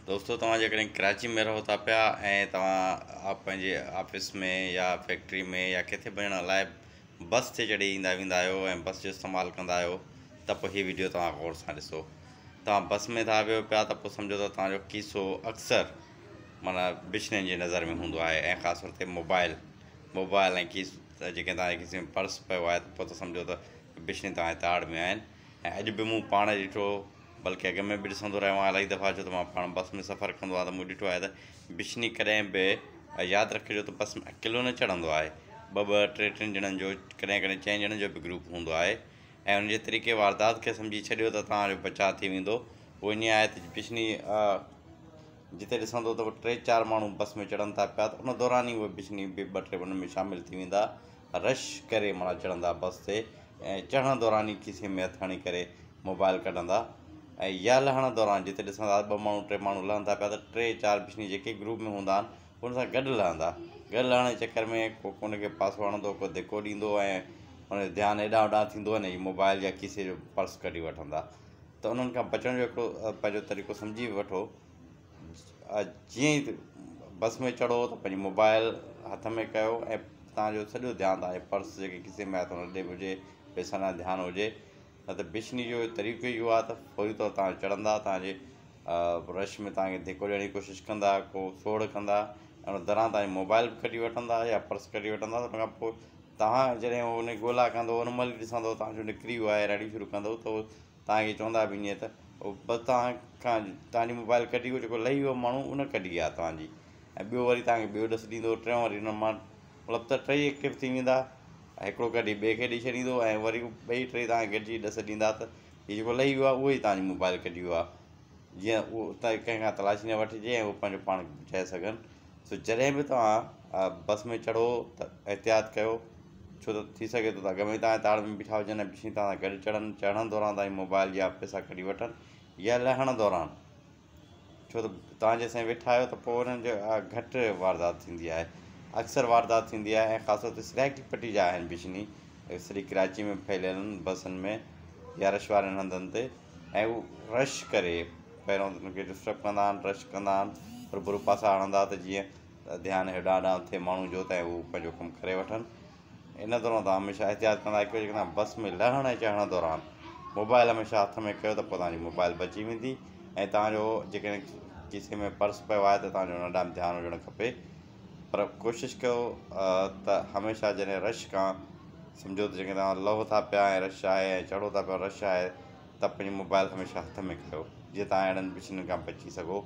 دوستو توهان جيڪڏهن ڪراچي ۾ رهو ٿا پيا ۽ توهان پنهنجي آفيس ۾ يا فيڪٽري ۾ يا ڪٿي به وڃڻ لاء بس تي چڙهي ايندا ويندا آهيو ۽ بس جو استعمال ڪندا آهيو ته پوء هي ويڊيو توهان غور سان ڏسو. توهان بس ۾ ٿا ويهو پيا ته پوء سمجهو ته توهان جو کيسو اڪثر معنيٰ بشنين جي نظر ۾ هوندو آهي ۽ خاص طور تي موبائل موبائل ۽ کيس جيڪڏهن توهان جي کيسي ۾ پرس پيو آهي ته پوء ته سمجهو ته بشني توهان جي تاڙ ۾ آهن ۽ اڄ به مون پاڻ ڏٺو بلڪه اڳ ۾ به ڏسندو رهيو آهيان الاهي دفعا ڇو ته مان پاڻ بس ۾ سفر ڪندو آهيان ته مون ڏٺو آهي ته بشني ڪڏهن به ياد رکجو ته بس ۾ اڪيلو نه چڙهندو آهي ٻه ٻه ٽي ٽن ڄڻن جو ڪڏهن ڪڏهن چئن ڄڻن جو به گروپ هوندو آهي ۽ ان جي طريقي واردات کي سمجهي ڇڏيو ته توهان جو بچاء ٿي ويندو. اهو ائين آهي ته بشني جتي ڏسندو ته ٽي چار ماڻهو بس ۾ چڙهن ٿا پيا ته ان دوران ئي اهي بشني به ٻه ٽي انهن ۾ شامل ٿي ويندا رش ڪري معنيٰ چڙهندا بس تي ۽ چڙهڻ دوران ئي کيسي ۾ هٿ هڻي ڪري موبائل ڪڍندا ۽ يا لهڻ دوران جتي ڏسندا ٻه ماڻهو ٽي ماڻهو لهن ٿا پيا ته ٽي چار بشني جيڪي گروپ ۾ هوندا آهن ان سان گڏ لهندا. گڏ لهڻ جي چڪر ۾ ڪو ان کي پاسو هڻندو ڪو ڌڪو ڏيندو ۽ ان جو ڌيان هيڏانهن هوڏانهن ٿيندو ۽ موبائل يا کيسي جو پرس ڪڍي وٺندا ته انهن کان بچڻ جو هڪڙو پنهنجو طريقو سمجهي وٺو جيئن ئي بس ۾ چڙهو ته پنهنجي موبائل هٿ ۾ ڪيو ۽ توهان جو سڄو ڌيان توهان جي پرس جيڪي کيسي ۾ آهي ته ان ڏي به هجي پئسن ڏانهن ڌيان هجي نه ته بشني جو طريقو ئي اهو آهي ته فوري طور توهان چڙهندا توهان جي رش ۾ توهان کي ڌڪو ڏيڻ جي ڪوشش ڪندا ڪو سوڙ ڪندا ۽ ان دوران توهان جي موبائل به ڪڍي وٺندا يا پرس ڪڍي وٺندا ته ان کان پوء توهان جڏهن هو ان جي ڳولا ڪندو ان مهل ئي ڏسندو توهان جو نڪري ويو آهي رڙيون شروع ڪندو ته هو توهان کي چوندا به ائين ته بس توهان کان توهان جي موبائل ڪڍي جيڪو لهي ويو ماڻهو ان ڪڍي آهي توهان جي ۽ ٻيو وري توهان کي ٻيو ڏس ڏيندو ٽيون وري ان مان مطلب ته ٽئي ايڪٽو ٿي ويندا هڪڙو ڪڍي ٻئي کي ڏئي ڇڏيندو ۽ وري ٻئي ٽئي توهان کي گڏجي ڏس ڏيندا ته هي جيڪو لهي ويو آهي اهو ئي توهان جي موبائل ڪڍي ويو آهي جيئن اهو اتان ڪنهن کان تلاشي نه وٺجي ۽ اهو پنهنجو پاڻ کي بچائي سگهن سو جڏهن به توهان بس ۾ چڙهو ته احتياط ڪيو ڇو ته ٿي سگهي ٿو ته اڳ ۾ توهان جي تاڙ ۾ بيٺا هجن ۽ پڇين توهان سان گڏ چڙهن چڙهڻ دوران توهان جي موبائل يا پئسا ڪڍي وٺن يا لهڻ دوران ڇو ته توهان جيستائين ويٺا آهيو ته پوء انهن جو گهٽ واردات ٿيندي آهي اڪثر واردات ٿيندي آهي ۽ خاص طور تي سرائيڪي پٽي جا آهن بشني سڄي ڪراچي ۾ ڦهليل آهن بسن ۾ يا رش وارن هنڌن تي ۽ هو رش ڪري پهريون ته انهن کي ڊسٽرب ڪندا آهن رش ڪندا آهن هرڀرو پاسا هڻندا ته جيئن ڌيان هيڏانهن هوڏانهن ٿئي ماڻهو جو ته هو پنهنجو ڪم ڪري وٺن ان دوران توهان هميشه احتياط ڪندا ڪيو جيڪڏهن توهان بس ۾ لهڻ ۽ چڙهڻ دوران موبائل هميشه هٿ ۾ ڪيو ته پوء توهان جي موبائل بچي ويندي ۽ توهان جو جيڪڏهن کيسي ۾ پرس پيو آهي ته توهان جو ان ڏانهن ڌيان هجڻ کپي پر ڪوشش ڪيو ته هميشه جڏهن رش کان سمجهو ته جيڪڏهن توهان لهو ٿا پيا ۽ رش آهي ۽ چڙهو ٿا پيا رش آهي ته پنهنجو موبائل هميشه هٿ ۾ ڪيو جيئن توهان اهڙن بشنن کان بچي سگهو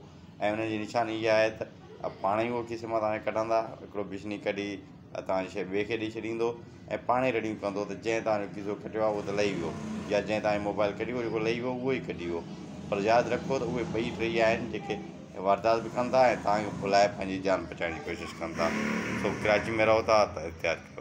۽ انهن جي نشاني اها آهي ته پاڻ ئي اهو کيسي مان توهان کي ڪڍندا هڪڙو بشني ڪڍي توهان جي شيء ٻئي کي ڏئي ڇڏيندو ۽ پاڻ ئي رڙيون ڪندو ته جنهن توهان جو کيسو ڪڍيو آهي اهو ته لهي ويو يا جنهن توهان جو موبائل ڪڍيو جيڪو لهي ويو اهو ئي ڪڍي ويو پر ياد رکو ته اهي ٻئي ٽئي آهن جيڪي واردات به ڪن ٿا ۽ توهان کي ڀلائي پنهنجي جان بچائڻ جي ڪوشش ڪن ٿا سو ڪراچي ۾ رهو ٿا ته احتياط ڪيو.